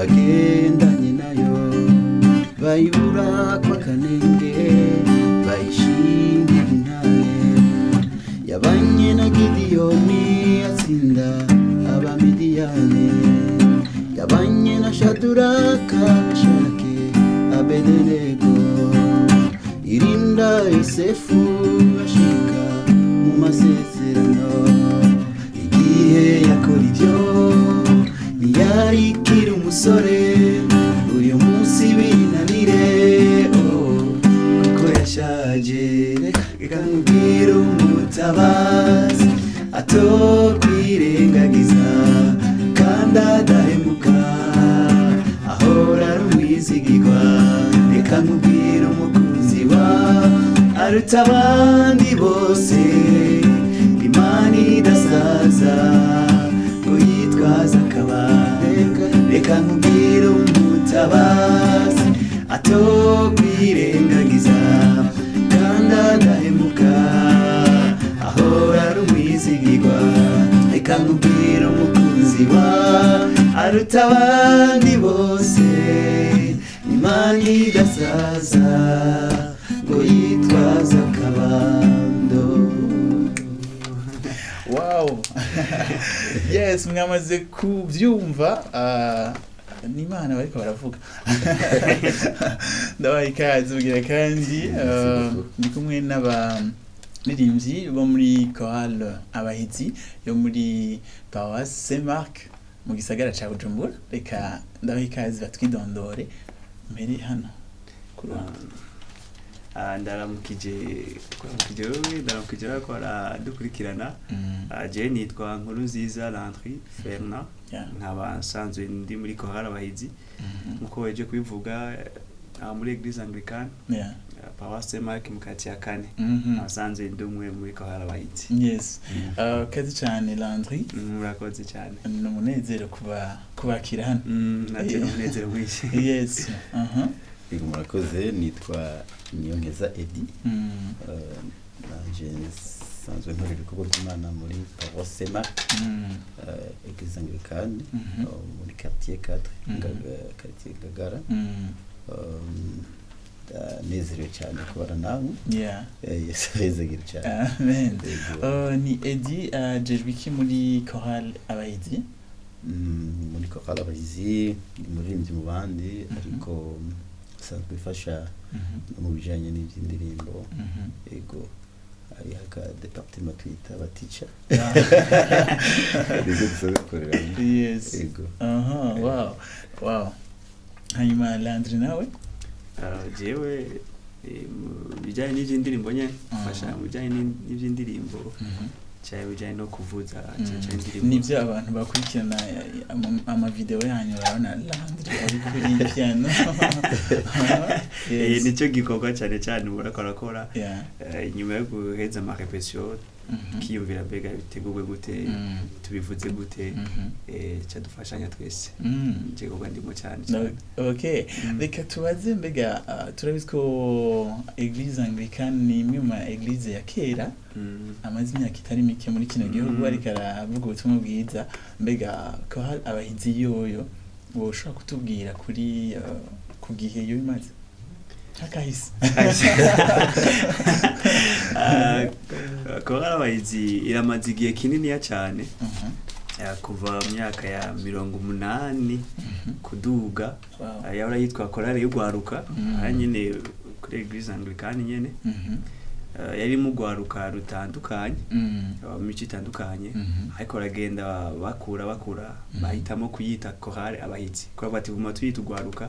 Bagendanye nayo bayibura kw'akanenge, bayishingira intare. Yabanye na Gidiyoni atsinda Abamidiyani, yabanye na Shaduraka, Meshake, Abedenego, irinda Yosefu ashika mu masezerano. Igihe yakora ibyo ntiyari ikiri umusore. Uyu munsi binanire, oh, kuko yashaje. Reka nkubwire umutabazi atokwirengagiza kandi adahemuka, ahora ari umwizigirwa. Reka nkubwire umukunzi wa aruta abandi bose, Imana idasaza ngo yitwaze akabanga. Reka nkubwire umutabazi atokwirengagiza kandi adahemuka, ahora ari umwizigirwa. Reka nkubwire umukunzi wa aruta abandi bose, Imana idasaza ngo yitwaze akabando. Wow, yes, mwamaze kubyumva, ni Imana bariko baravuga. Ndabaha ikaze ubwira kandi ndi kumwe n'abaririmbyi bo muri chorale Abahizi yo muri paroisse Saint Marc mu gisagara ca Bujumbura. Reka ndabaha ikaze batwidondore mbere hano ku ruhande. Ndaramukije, kuramukije wewe, ndaramukije bariko baradukurikirana. Je nitwa Nkurunziza Landry Fernand, nkaba nsanzwe ndi muri chorale Abahizi, nkuko weje kubivuga, aha muri Église Anglicane, paroisse Saint Marc mu quartier ya kane. Nkaba nsanzwe ndi umwe muri chorale Abahizi. Yes. Kazi cyane, Landry. Murakoze cyane. Ni umunezero kuba kubakira hano. Natwe ni umunezero mwinshi. Yes, aha. Yego, murakoze. Nitwa Niyonkeza Edi. Nanje nsanzwe nkorera ibikorwa by'Imana muri paroisse Saint Marc, Église Anglicane, muri quartier 4, quartier Ngagara. Ndanezerewe cyane kubana namwe. Yesu abezegira cyane. Amen. Yego. Ni Edi, ajejwe iki muri chorale Abahizi? Muri chorale Abahizi ni umuririmbyi mu bandi, ariko asanzwe ifasha no mu bijanye n'iby'indirimbo. Yego, hariho aka département twita abatica, nibyo dusanzwe dukoreramo. Yego. Aha, wow. Hanyuma Landry nawe? Jewe mu bijyanye n'iby'indirimbo nyene, mfasha mu bijyanye n'iby'indirimbo cyane, bijyanye no kuvuza cyane cyane indirimbo. Nibyo, abantu bakurikirana amavideo yanyu barabona Landry ari kuri piano. Nicyo gikorwa cyane cyane ubu ariko arakora. Inyuma yo guheza ama répétition, kiyumvira mbega bitegurwe gute, tubivuze gute, cyadufashanya twese. Nicyo gikorwa ndimo cyane No, cyane. Okay, reka tubaze mbega, turabizi ko Église Anglicane ni imwe mu ma église ya kera, amaze imyaka itari mike muri kino gihugu, ariko aravuga ubutumwa bwiza. Mbega ko Abahizi yoyo woshobora kutubwira kuri ku gihe yo imaze akahise? Chorale Abahizi iramaze igihe kininiya cyane, kuva mu myaka ya 80 kuduga. Yahora yitwa chorale y'ugwaruka, aha nyene kuri Église Anglicane nyene. Yarimo ugwaruka rutandukanye, mu mico itandukanye, ariko baragenda bakura bakura, bahitamo kuyita chorale Abahizi kubera bati guma tuyita ugwaruka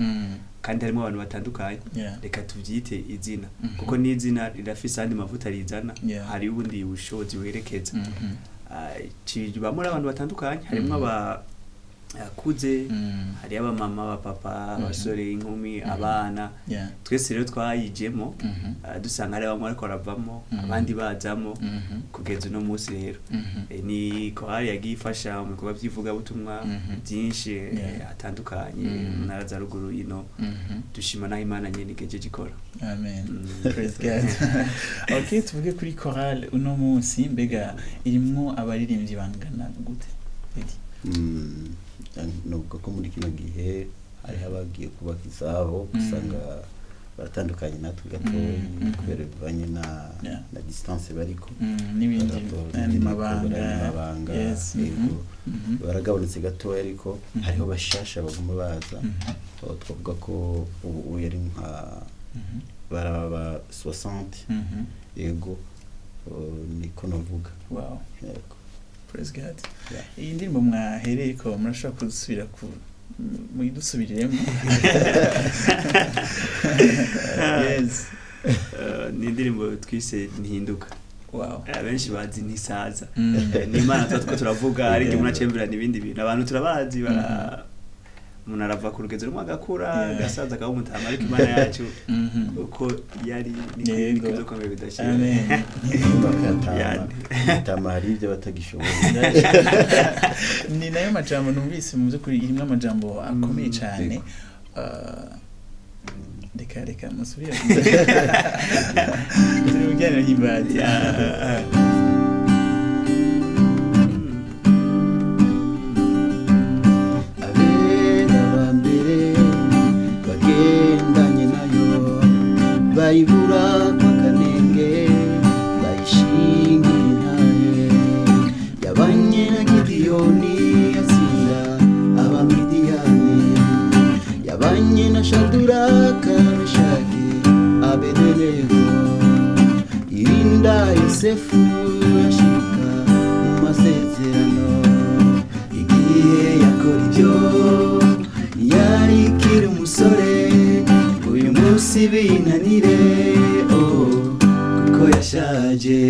kandi harimo abantu batandukanye, reka tubyite izina, kuko n'izina rirafise andi mavuta rizana, hari ubundi bushobozi buherekeza. Kibamo abantu batandukanye, harimo abakuze, hari abamama, abapapa, abasore, inkumi, abana. Twese rero twayijemo, dusanga hari bamwe ariko baravamo, abandi bazamo, kugeza uno munsi rero. Ni korali yagiye ifasha mu bikorwa by'ivugabutumwa byinshi, hatandukanye, mu ntara za ruguru ino. Dushima naho Imana nyene igejeje ikora. Amen. Praise God. Okay, tuvuge kuri chorale uno munsi, mbega irimwo abaririmbyi bangana gute, Eddie? Novuga ko muri kino gihe Hariho abagiye kubaka izabo, usanga baratandukanye natwe gatoya kubera bivanye na na distance bariko n'ibindi n'andi mabanga. Mabanga. Yego. Baragabanutse gatoya, ariko hariho bashasha baguma baza. Aho twavuga ko ubu yari nka baraba 60. Yego, niko navuga. Yego. Praise God. Yeah. Iyi ndirimbo mwahereye ko murashobora kudusubira ku muyidusubiriremo? Yes. Ni indirimbo twise Ntihinduka. Benshi bazi Ntisaza. Ni Imana tuba two turavuga, ariko umuntu acemberana ibindi bintu abantu turabazi bara umuntu arava ku rugezo rumwe agakura, agasaza, akaba umutama, ariko Imana yacu uko yari niko niko izokomeye bidashira. Amen. Ntihinduka. Yani. Tama hari ibyo batagishoboye. Ni nayo majambo numvise mu by'ukuri irimo amajambo akomeye cyane. Reka musubire, turi mu bijyanye na Himbaza. Abera ba mbere bagendanye nayo bayibura kw'akanenge, bayishingira intahe. Yabanye na Gidiyoni, atsinda Abamidiyani. Yabanye na Shaduraka, Meshaki, Abedenego. Irinda Yosefu, yashika mu masezerano. Igihe yakora ibyo yari ikiri umusore. Uyu munsi binanire, oh, kuko yashaje.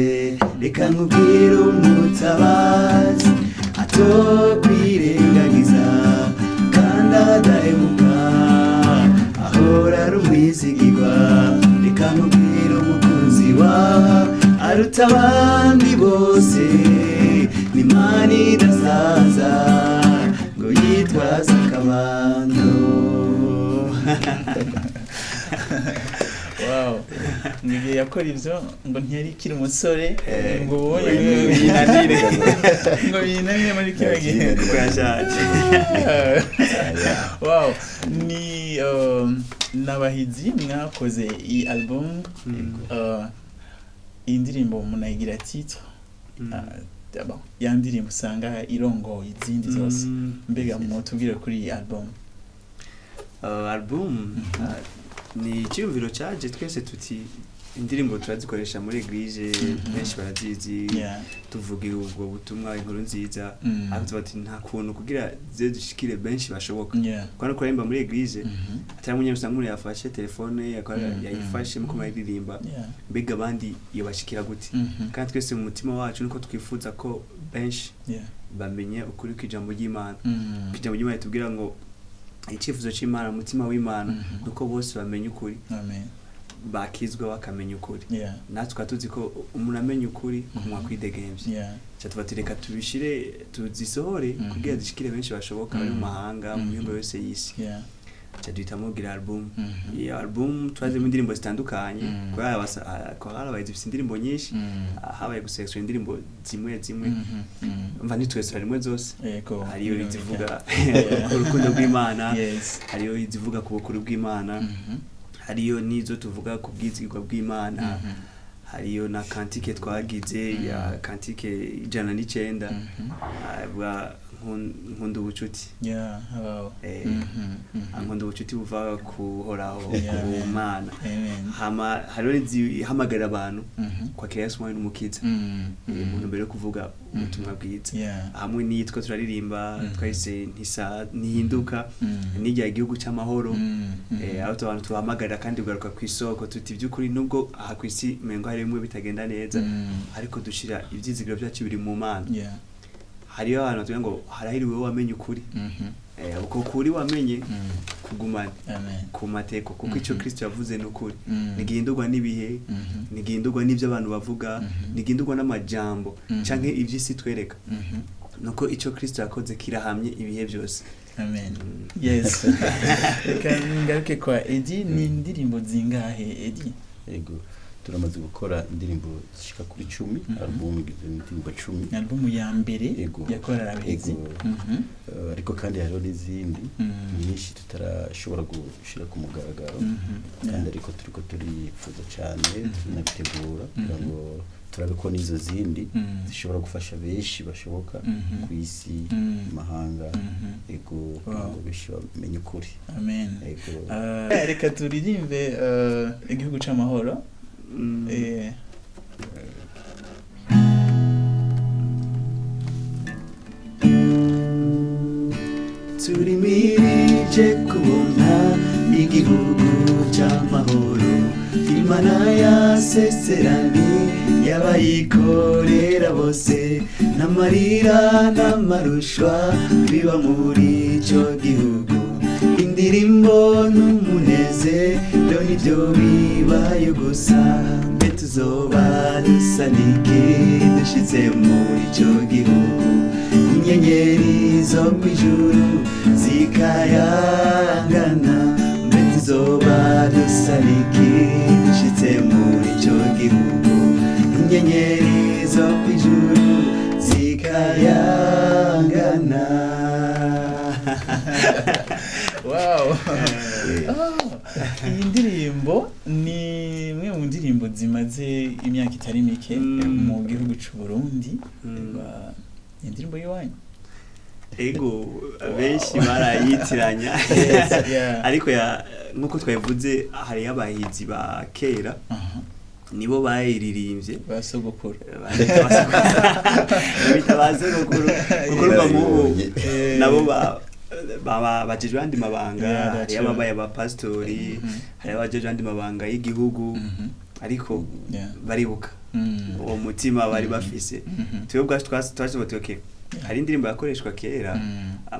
Reka nkubwire umutabazi atokwirengagiza kandi adahemuka, ahora ari umwizigirwa. Reka nkubwire umukunzi wa aruta abandi bose, ni Imana idasaza ngo yitwaze akabando. Wow, ngo igihe yakora ibyo ngo ntiyari ikiri umusore, ngo ubonye binanire. Ngo binanire muri kino gihe kuko yashaje. Wow, ni n'abahizi mwakoze iyi album, iyi ndirimbo munayigira titre. Bon, ya ndirimbo usanga irongoye izindi zose. Mbega mwotubwire kuri iyi album? Album ni icyumviro cyaje twese tuti indirimbo turazikoresha muri église, benshi barazizi, tuvuga ubwo butumwa, inkuru nziza, ariko tuba tuti nta kuntu kugira zize dushikire benshi bashoboka, kuko no kuririmba muri église atari munyene usanga umuntu yafashe telefone yayifashe muko muraririmba, mbega abandi yobashikira gute? Kandi twese mu mutima wacu niko twifuza ko benshi bamenye ukuri kw'ijambo ry'Imana. Ijambo ry'Imana ritubwira ngo icyifuzo cy'Imana, umutima w'Imana, nuko bose bamenya ukuri, Amen. bakizwa bakamenya ukuri. Natwe tukaba tuzi ko umuntu amenya ukuri kumuha kwidegemvya. Ca tuba reka tubishire, tuzisohore kugira zishikire benshi bashoboka bari mu mahanga, mu mihingo yose y'isi. Ca duhitamo kugira album. Iyo album twazemo indirimbo zitandukanye, kubera korali abahizi zifise indirimbo nyinshi. Habaye guselektiona indirimbo zimwe zimwe. Mva ntitwesora rimwe zose. Hariyo izivuga ku rukundo rw'Imana, hariyo izivuga ku bukuru bw'Imana, hariyo n'izo tuvuga ku bwizigirwa bw'Imana, hariyo na cantique twagize ya cantique 109, bwa Nkunda ubucuti. Nkunda ubucuti buva kuhoraho, ku Mana. Amen. Hama hariho n'izihamagarira abantu kwakira Yesu umwami n'umukiza, mu ntumbero yo kuvuga ubutumwa bwiza, hamwe n'iyitwa turaririmba twahise Ntisa Ntihinduka, n'irya Igihugu cy'amahoro, aho abantu tubahamagarira kandi kugaruka ku isoko, tuti by'ukuri nubwo aha ku isi umengo hari bimwe bitagenda neza, ariko dushira ibyizigiro byacu biri mu Mana. Hariho abantu batubwira ngo harahiriwe wowe wamenye ukuri. Uko kuri wamenye kugumane Amen. ku mateko, kuko icyo Kristo yavuze ni ukuri, ntigihindurwa n'ibihe, ntigihindurwa n'ibyo abantu bavuga, ntigihindurwa n'amajambo canke iby'isi twereka, nuko icyo Kristo yakoze kirahamye ibihe byose. Amen. Yes. Reka ngaruke kwa Edi, ni indirimbo zingahe, Edi? Yego. Turamaze gukora indirimbo zishika kuri 10, album igizwe n'indirimbo 10. Ni album ya mbere Ego. ya Korali Abahizi. Ego. Ariko kandi hariho n'izindi nyinshi tutarashobora gushira ku mugaragaro, kandi ariko turiko turifuza cyane, tunabitegura kugira ngo turabe ko n'izo zindi zishobora gufasha benshi bashoboka ku isi, mu mahanga, ego, kugira ngo benshi bamenye ukuri. Amen. Ego. Reka turirimbe Igihugu c'amahoro. Turimirije kubona igihugu c'amahoro, Imana yaseserani y'abayikorera bose, n'amarira n'amarushwa biba muri ico gihugu, indirimbo n'umunezero nivyo bibayo gusa. Mbe tuzoba dusa n'iki dushitse muri ico gihugu? Inyenyeri zo kw'ijuru zikayangana, mbe tuzoba dusa n'iki dushitse muri ico gihugu? Inyenyeri zo kw'ijuru zikayangana. Wow. Iyi ndirimbo ni imwe mu ndirimbo zimaze imyaka itari mike mu gihugu c'u Burundi. Ni indirimbo y'iwanyu? Ego, benshi barayitiranya. Yes, yeah. Ariko nkuko twabivuze, hariyo abahizi ba kera, nibo bayiririmbye. Ba sogokuru. Bita ba sogokuru, kuko urumva nk'ubu Eh, nabo bajejwe andi mabanga. Yeah, that's hariyo true. ababaye abapasitori, hariyo abajejwe andi mabanga y'igihugu, ariko baribuka uwo mutima bari bafise. Twebwe ubwacu twavuze tuti, okay, hari indirimbo yakoreshwa kera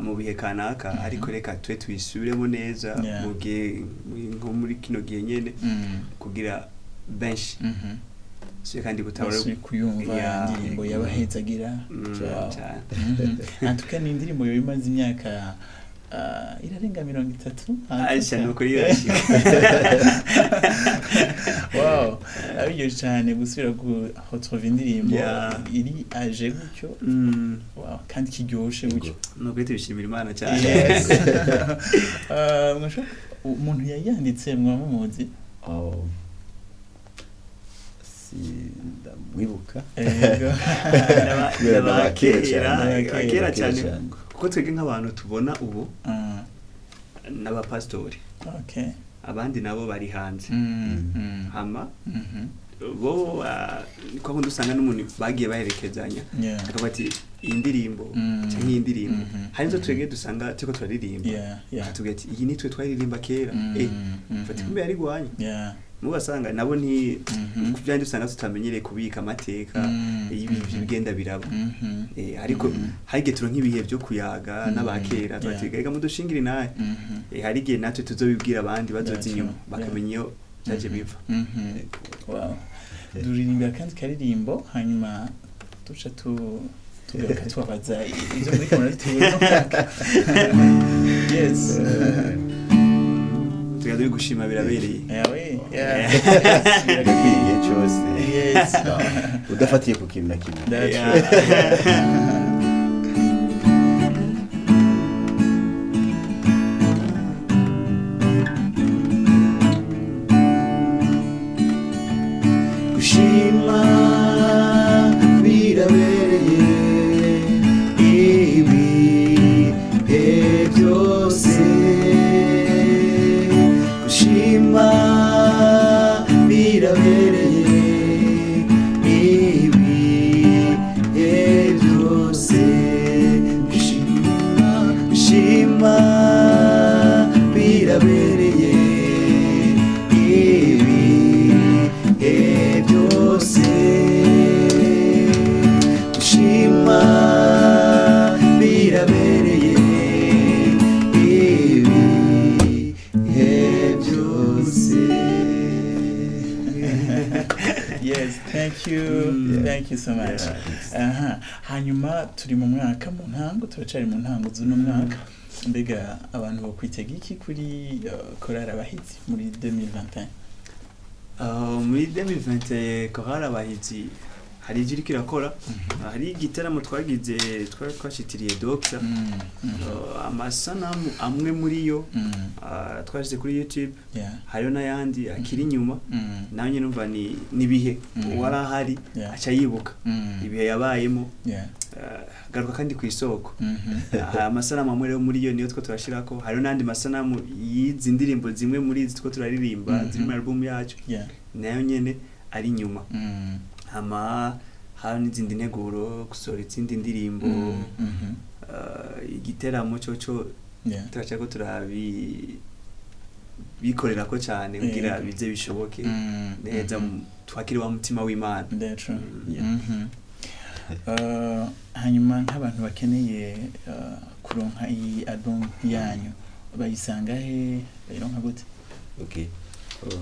mu bihe kanaka, ariko reka twe tuyisubiremo neza mu gihe nko muri kino gihe nyene, kugira benshi si kandi gutabara Basubire kuyumva indirimbo yabahezagira. Wow. Cyane. En tout cas, ni indirimbo yoba imaze imyaka irarenga 30. Aisha, ni ukuri irashika. Wow, abiryoshye cyane gusubira guhotrova indirimbo iri aje gutyo. Wow, kandi kiryoshe gutyo. Ni ukuri tubishimira Imana cyane. Yes. Umuntu yayanditse mwaba muzi? Oh. Sindamwibuka. Ego. Kubera N'aba n'abakera kera, cyane. abakera cyane, cyane. kuko twebwe nk'abantu tubona ubu n'abapasitori, abandi nabo bari hanze, hama bo kwa kundi usanga n'umuntu bagiye baherekezanya, akavuga ati iyi ndirimbo canke iyi ndirimbo. Hari izo twebwe dusanga turiko turaririmba, akatubwira ati iyi nitwe twaririmba kera, fata kumbe yarigwanye. Mubasanga nabo nti kuvyandi usanga tutamenyereye kubika amateka y'ibi bigenda biraba. Ariko hari igihe turonka ibihe vyo kuyaga n'abakera, tubatega reka mudushingire nawe. Hari igihe natwe tuzobibwira abandi bazoza inyuma, bakamenya iyo vyaje biva. Wow. Duririmbira kandi karirimbo, hanyuma duca tugaruka tubabaza ibyo muri kumwe dutegura uno mwaka. Yes. Tuba turi gushima birabereye. Yeah, we. Yeah. Birakwiye igihe cyose. Yes. Udafatiye ku kintu na kimwe. That's true. Gushima birabereye ibihe byose, gushima birabereye ibihe byose, gushima, gushima birabereye ibihe byose, gushima birabereye ibihe byose. Yes, thank you. Thank you so much. Aha. Hanyuma turi mu mwaka mu ntango, turacari mu ntango z'uno mwaka. Mbega abantu bokwitega iki kuri Korali Abahizi muri 2021? Muri 2020 korali Abahizi hari ivyo iriko irakora. Hari igitaramo twagize, twari twashitiriye Doxa. Amasanamu amwe muri yo twashize kuri YouTube, hariho n'ayandi akiri inyuma. Nawe nyine umva ni nibihe uwari ahari aca yibuka ibihe yabayemo. Garuka kandi ku isoko. Amasanamu amwe rero muri yo niyo two turashirako. Hariho n'andi masanamu y'izi ndirimbo, zimwe muri izi two turaririmba ziri muri album yacu, nayo nyene ari inyuma. Hama hari n'izindi nteguro, gusohora izindi ndirimbo. Igiteramo coco turacako turabi bikorerako cyane kugira bize bishoboke neza, twakire wa mutima w'Imana. That's true. Yeah. Hanyuma nk'abantu bakeneye kuronka iyi album yanyu bayisanga he? Bayironka gute? Okay,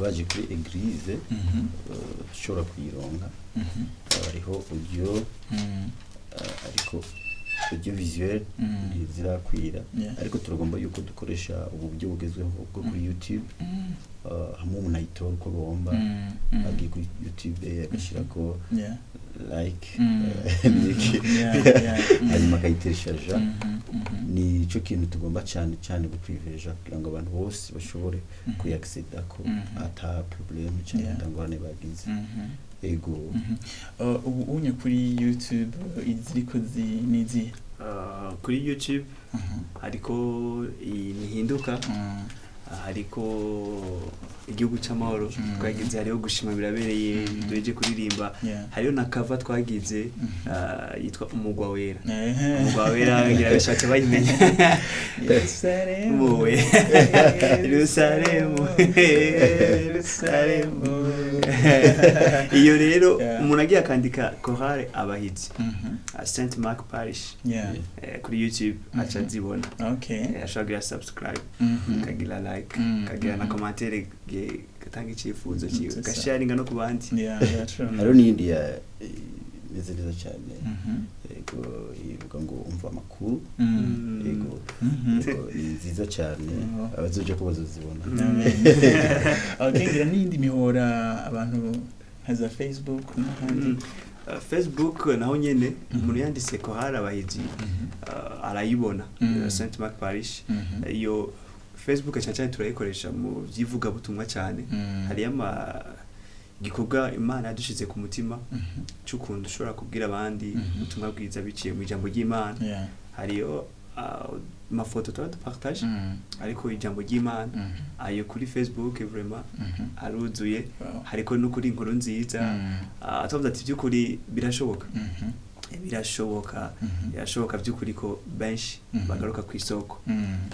baje kuri église ushobora kuyironka. Hariho audio, ariko audio visuel ntizirakwira, ariko turagomba yuko dukoresha ubu buryo bugezweho bwo kuri YouTube, hamwe umuntu ayitora uko agomba, agiye kuri YouTube agashyirako like n'iki, hanyuma akayitereshaja. Ni cyo kintu tugomba cyane cyane guprivileja kugira ngo abantu bose bashobore kuyacceda ko ata problème cyangwa atangorane bagize. Ego. Ubu unye kuri YouTube iziriko nizihe? Kuri YouTube hariko iyi Ntihinduka, hariko Igihugu c'Amahoro twagize, hariho Gushima Birabereye duheje kuririmba, hariho na cover twagize yitwa Umugwa Wera. Umugwa Wera ngira bishatse bayimenya. Yerusalemu. Muwe Yerusalemu, Yerusalemu. Iyo rero umuntu agiye akandika Chorale Abahizi, Saint Mark Parish, kuri YouTube aca azibona. Ashobora kugira subscribe, akagira like, akagira na commentaire, gatanga icyifuzo cyiwe, C'est ça. gasharinga no ku bandi. Yeah, true. Hariho n'iyindi ya imeze neza cyane. Ego, ivuga ngo Umva Amakuru. Ego. Ego, ni nziza cyane. Abazoja ko bazozibona. Amen. Okay, ngira n'iyindi mihora abantu nka za Facebook n'ahandi. Facebook naho nyene umuntu yanditse Chorale Abahizi arayibona. Saint Mark Parish. Iyo Facebook cyane cyane turayikoresha mu by'ivugabutumwa cyane. Hariyo ama gikorwa Imana yadushize ku mutima cy'ukuntu ushobora kubwira abandi ubutumwa bwiza biciye mu ijambo ry'Imana. Hariyo amafoto tuba dupartage, ariko ijambo ry'Imana ayo kuri Facebook vraiment aruzuye. Hariko no kuri Inkuru Nziza. Tuvuze ati by'ukuri birashoboka, birashoboka, birashoboka by'ukuri ko benshi bagaruka ku isoko.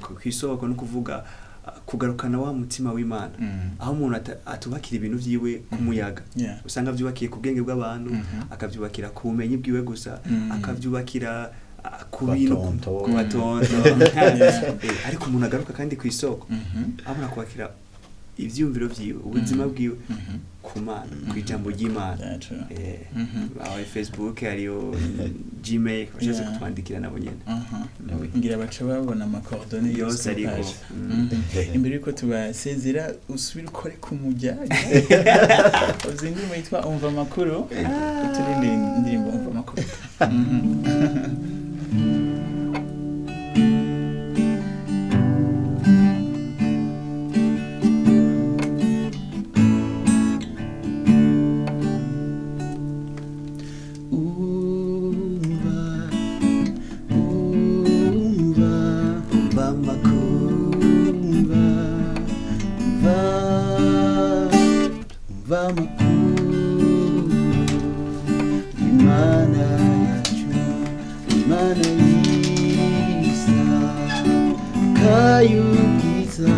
Ku isoko no kuvuga kugarukana wa mutima w'Imana, aho umuntu atubakira ibintu vyiwe ku muyaga. Usanga avyubakiye ku bwenge bw'abantu, akavyubakira ku bumenyi bwiwe gusa, akavyubakira ku bintu Batonto. ku batonto. Ariko umuntu agaruka kandi ku isoko, abona kwakira ivyiyumviro vyiwe, ubuzima bwiwe ku Mana, ku ijambo ry'Imana. Yeah, true. Aho Facebook hariyo Gmail bashatse kutwandikira nabo nyene. Nawe. Ngira baca babona ama coordonnées yose kuri ariko. page. Imbere yuko tubasezera, usubire ukore ku mujya uzi indirimbo yitwa Umva Amakuru, uturirimbe indirimbo Umva Amakuru. Umva, umva, Umva amakuru. Umva, umva, umva amakuru. Imana yacu, Imana yisa kayubwiza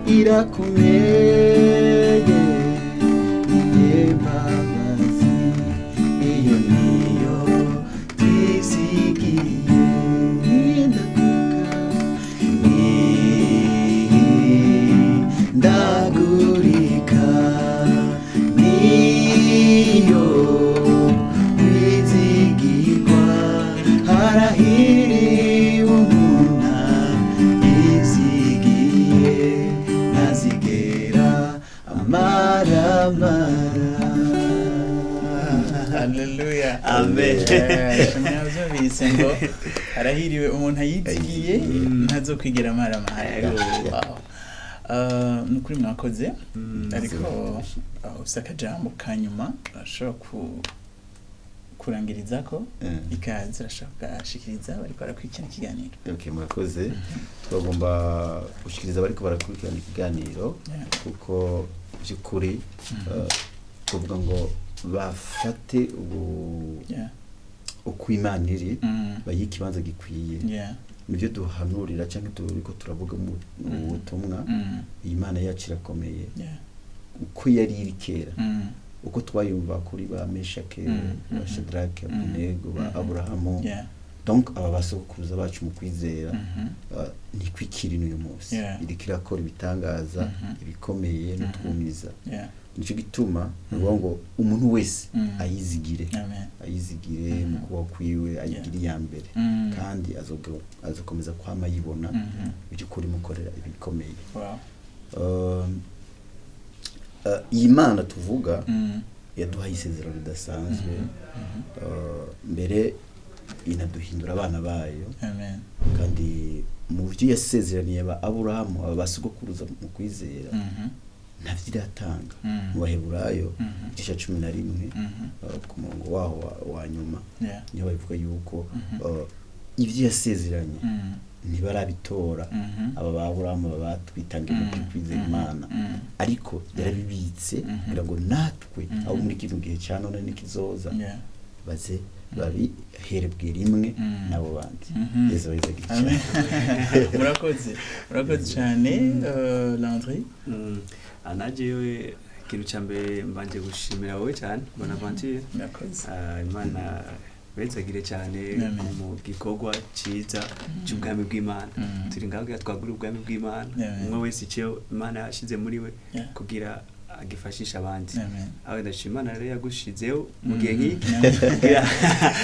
irakomeye, inyembabazi iyo niyo twizigiye ndakuka ndagurika niyo kwizigirwa harahiriwe umuntu yizigiye ntazigera. Haleluya. Amen. Mwabyumvise ngo arahiriwe umuntu ayizigiye ntazokwigera amaramara. Yego. Wow. Ni ukuri mwakoze, ariko ufise akajambo ka nyuma ashobora kurangirizako, ikaze irashobora kugashikiriza bariko barakurikirana ikiganiro. Okay, murakoze. Twagomba gushikiriza bariko barakurikirana ikiganiro, kuko by'ukuri kuvuga ngo bafate ubu uko Imana iri, bayihe ikibanza gikwiye. Nibyo duhanurira cyangwa turiko turavuga mu butumwa. Iyi Mana yacu irakomeye, uko yari iri kera, uko twayumva kuri ba Meshake, ba Shadrake, Abedenego, ba Aburahamu, donc aba basokuruza bacu mu kwizera, niko ikiri n'uyu munsi. Iriko irakora ibitangaza, ibikomeye n'utwumiza. Nicyo gituma bivuga ngo umuntu wese ayizigire, Amen. ayizigire mu kubaho kwiwe, ayigire iya mbere, kandi azokomeza kwama ayibona by'ukuri mukorera ibikomeye. Wow. Iyi Mana tuvuga yaduhaye isezerano ridasanzwe. Mbere inaduhindura abana bayo. Amen. Kandi mu byo yasezeraniye ba Aburahamu, aba basogokuruza mu kwizera, ntavyo iratanga. Mu Baheburayo, igice cya 11, ku murongo waho wa nyuma, niho babivuga yuko ibyo yasezeranye ntibarabitora, aba ba Aburahamu baba batwitangiye mu kwizera Imana, ariko yarabibitse kugira ngo natwe abo muri kino gihe cya none n'ikizoza baze babiherebwe rimwe nabo bandi. Yezu abahizagira Amen. cyane. Murakoze, murakoze cyane, Landry. Anajewe ikintu cya mbere mbanje gushimira wowe cyane, Bonaventure. Murakoze. Imana benzagire cyane Amen. mu gikorwa cyiza cy'ubwami bw'Imana. Turi ngaho kugira twagure ubwami bw'Imana, Amen. umwe wese icyo Imana yashize muri we kugira agifashishe abandi. Amen. Aho ndashima Imana rero yagushizeho mu gihe nk'iki Amen. kugira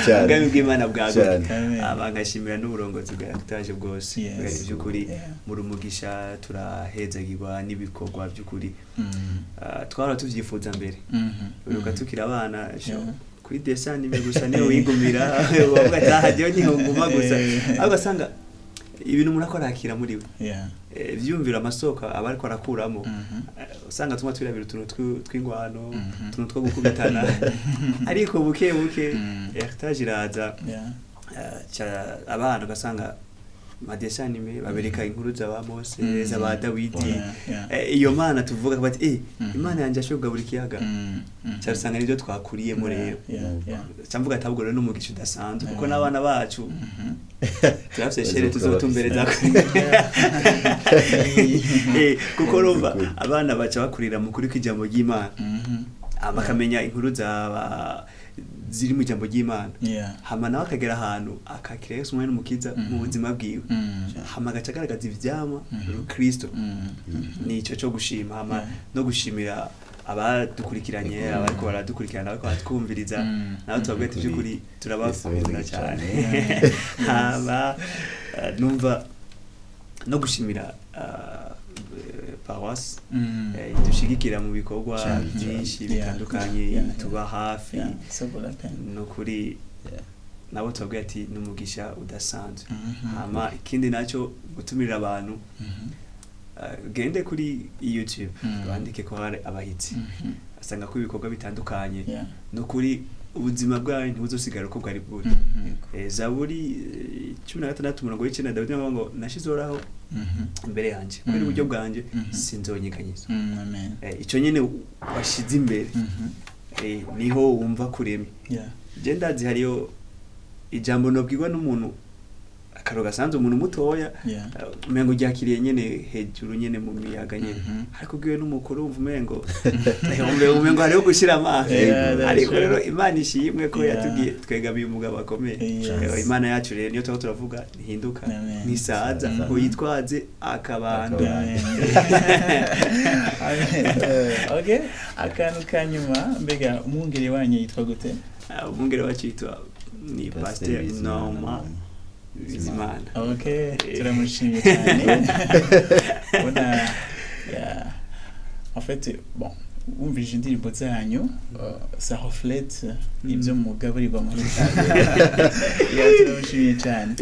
Cyane. ubwami bw'Imana bwaguke. Cyane. Amen. Aba ngashimira n'uburongozi bwa Heritage bwose. Yes. By'ukuri muri umugisha, turahezagirwa n'ibikorwa by'ukuri. Twahora tuvyifuza mbere, uribuka tukiri abana, kuri dessin anime gusa niyo wigumira, wavuga ati aha jewe niho nguma gusa, ariko ugasanga ibintu umuntu akora akira muri we, ivyiyumviro, amasoko aba ariko arakuramo. Usanga tuma twirabira utuntu tw'ingwano, utuntu two gukubitana, ariko buke buke Heritage iraza, abana ugasanga madessin anime babereka inkuru za Mose, za Dawidi. Iyo Mana tuvuga bati Imana yanjye yashoboye kugabura ikiyaga, cyarusanga nibyo twakuriyemo rero. Cyamvuga ati ahubwo rero n'umugisha udasanzwe kuko n'abana bacu turafise shere tuzotumbereza, kuko urumva abana baca bakurira mu kuri kw'ijambo ry'Imana, bakamenya inkuru zaba ziri mu ijambo ry'Imana, hama nawe akagera ahantu akakira Yesu umwami n'umukiza mu buzima bwiwe, hama agaca agaragaza ivyamwa Rukristo. Nico cyo gushima, hama no gushimira abadukurikiranye, abariko baradukurikirana, abariko baratwumviriza, nabo tubabwira ati by'ukuri turabakunda Yesu cyane. Yes. Hama numva no gushimira paroisse idushigikira mu bikorwa Cyane, byinshi cyane. bitandukanye, tuba hafi. Yeah, so good happen. Ni ukuri nabo tubabwira ati ni umugisha udasanzwe. Hama ikindi nacyo gutumirira abantu, gende kuri YouTube, bandike ko hari abahitsi, asanga ko ibikorwa bitandukanye. Ni ukuri ubuzima bwawe ntibuzosigara uko bwari buri. Zaburi 16 umurongo w'icenda, Dawidi avuga ngo nashize Uhoraho imbere yanjye kubera uburyo bwanjye, sinzonyeganyizwa. Amen. Ico nyene washize imbere, niho wumva kuremye. Je ndazi hariyo ijambo nobwirwa n'umuntu akaro gasanzwe, umuntu mutoya, umengo ryakiriye nyene hejuru nyene mu miyaga nyene, ariko ubwiwe n'umukuru wumva umengo umengo hariho gushira amazi. Yeah, that's Ariko true. rero Imana ishimwe ko yatubwiye twegamiye umugabo akomeye. Yes. Imana yacu rero niyo tuba turavuga ntihinduka, Amen. ntisaza, ngo yitwaze akabando. Amen. Amen. Okay, akantu ka nyuma, mbega umwungere wanyu yitwa gute? Umwungere wacu yitwa ni Pasteur Pasteur Bizimana. Norma Bizimana. Okay, turamushimye cyane. Ubona, yeah. En fait, bon, Wumvise indirimbo zanyu, ça reflète ibyo mugaburirwa muri. Turamushimiye cyane.